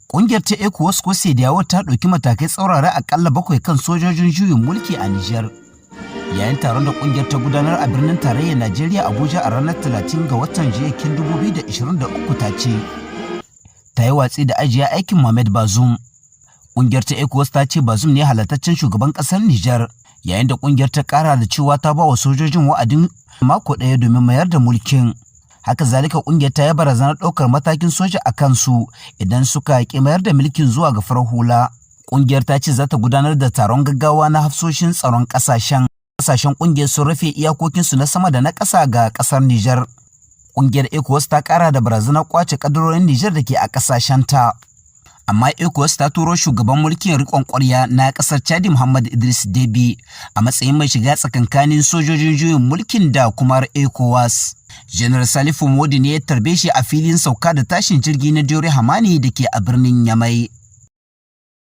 Ƙungiyar ta ECOWAS ko CEDEAO ta ɗauki matakai tsaurara akalla bakwai kan sojojin juyin mulki a Nijar. Yayin taron da ƙungiyar ta gudanar a birnin tarayyar Najeriya Abuja a ranar 30 ga watan Jiyakin 2023, ta ce ta yi watsi da ajiye aikin Mohamed Bazoum. Ƙungiyar ta ECOWAS ta ce Bazoum ne halattaccen shugaban ƙasar Nijar, yayin da ƙungiyar ta ƙara da cewa ta ba wa sojojin wa'adin mako ɗaya domin mayar da mulkin. Haka zalika, kungiyar ta yi barazanar ɗaukar matakin soja a kansu idan suka ƙi mayar da mulkin zuwa ga farar hula. Kungiyar ta ce za ta gudanar da taron gaggawa na hafsoshin tsaron ƙasashen. Ƙasashen kungiyar sun rufe iyakokinsu na sama da na ƙasa ga ƙasar Nijar. Kungiyar ECOWAS ta ƙara da barazanar ƙwace ƙadarorin Nijar da ke a ƙasashenta. Amma ECOWAS ta turo shugaban mulkin riƙon ƙwarya na ƙasar Chadi, Muhammad Idris Deby, a matsayin mai shiga tsakankanin sojojin juyin mulkin da kuma ECOWAS. Janar Salifu Modi ne ya tarbe shi a filin sauka da tashin jirgi na Diori Hamani da ke a birnin Yamai.